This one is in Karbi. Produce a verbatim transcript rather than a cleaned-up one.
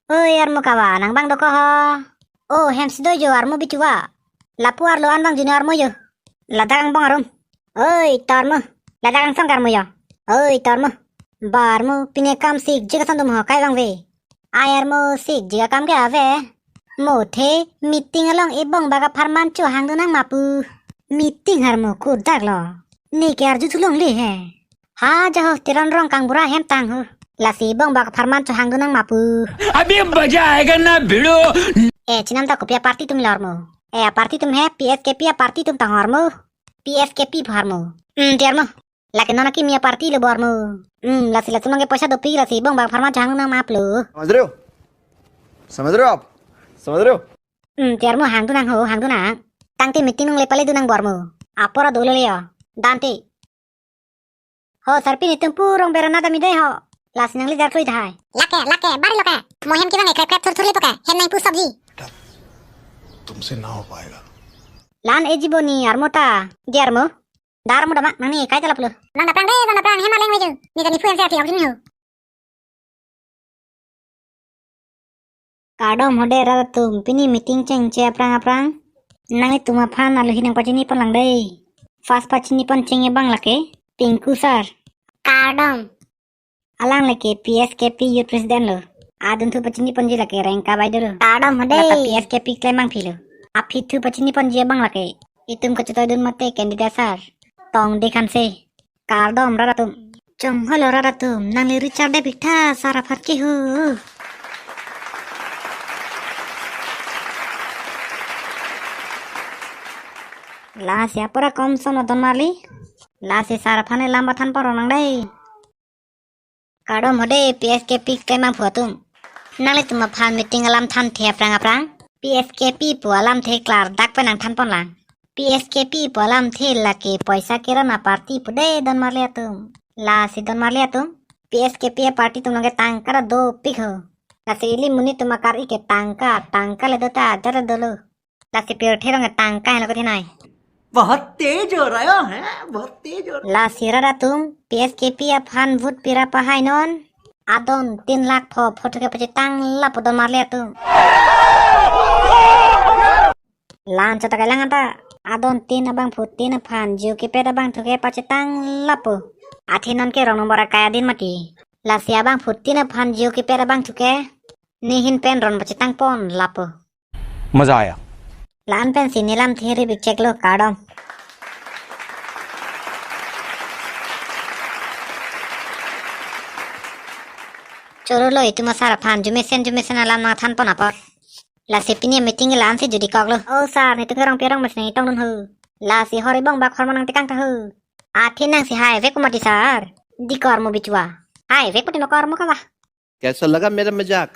Oi, armu kava, nang abang do ko ho? O, hem si do jo, armu bichua. Lapu arlo an abang juni armu jo. Ladak angbong arum. Oi, to armu. Ladak angsong ke armu jo. Oi, to armu. Ba armu, pine kam sikji ason dum ho, kai vangve. Ai armu, sikji akam ke ave. Mo the, meeting along ebong bak apharman chohangdun nang ma pu. Meeting armu kodak lo. Ne ke arju thulongle he. Ha jaho Teron Rongkang bura hem tang ho. Lasi ebong bak apharman chohangdun nang ma pu. अभी मजा आएगा ना भिड़ो। Eh, chenam ta kopi aparty atum lo armu? Eh, aparty atum he, P S K P aparty atum tang armu. P S K P pu armu. Hmm, ti armu. Lake non akimi aparty lo bo armu. Hmm, lasi latum nang ke poisa dopik lasi ebong bak apharman chohangdun nang ma pulo. समझ रहे हो? समझ रहे हो आप? समझ रहे हो? Hmm, ti armu hangdun nang ho, hangdun nang. Tangte meeting nang le pale dun nang bo armu. Apor dolo le yo. Dante. Ho, sarpi netum purong berana dam-i dei ho. Lasi nang le jar klui dai. Lake, lake, bari lo ke. Mo hem kevang ekrep krep thur thur le po ke. Hem nang pu sabji. तुमसे ना हो पाएगा। La-an eji bo ne armu ta. Di armu. Da armu dama, nangli kai ta laplo. Bang daprang dei, bang daprang, hem arleng veju. Ne ta nephu hem si arti ok juni ho. Kardom ho dei rat atum, pini meeting chengche aphrang aphrang. Nanglitum aphan aluhi nang pachini pon lang dei. First pachini pon chengji abang lake Pinku sir. Kardom. Alang lake P S K P Youth President lo. Adun thu pachini ponji lake Rengka baideo lo. Kardom ho dei. Lata P S K P klembangpi lo. Aphi thu pachini ponji abang lake itum kachetoi dun mate candidate sir Tongdik Hanse. Kardom rat atum. Chongholo rat atum, nangli Richard David tha sir aphan ke ho. Lasi apor akom son odon marli. Lasi sir aphan le lam bathan pon rong nang dei. Kardom ho dei P S K P klembangphu atum. Nanglitum aphan meeting alam thanthe aphrang aphrang P S K P pu alamthe klardak pen nang than pon lang. P S K P pu alamthe lake poisa keron aparty pu dei don marli atum. Lasi don marli atum, P S K P aparty atum nang ke tangka ta dopik ho. Lasi ili monit atum akar-i ke tangka, tangka le do ta, ajat le dolo. Lasi pirthe rong tangka helo ko thinai. बहुत तेज हो रहा है, बहुत तेज हो रहा है। Lasi rat atum, P S K P aphan vote pira pahai non. Adon tin lakh pho pho thu ke pachetang lapu don marli atum. La-an chot ta kelang anta. Adon tin abangphu tin aphan Jio kepad abang thu ke pachetang lapu. Athe non ke rong nombor akai adin mati. Lasi abangphu tin aphan Jio kepad abang thu ke nehin pen ron pachetang pon lapu. मजा आया। La-an pensi ne lamthe ri bikchek lo, kardom. Choro lo itum asar aphan jumesen jumesen alam nang than pon apot. Lasi pini meeting ke la-ansi judikok lo. O sir, netum ke rong pi rong mesen tong dun ho. Lasi hor ebong bak hor manang tekang ta ho. Athe nangsi hai vek mati sir. Dikor mo bichua. Hai vek mati mo kor mo kava. कैसा लगा मेरा मजाक?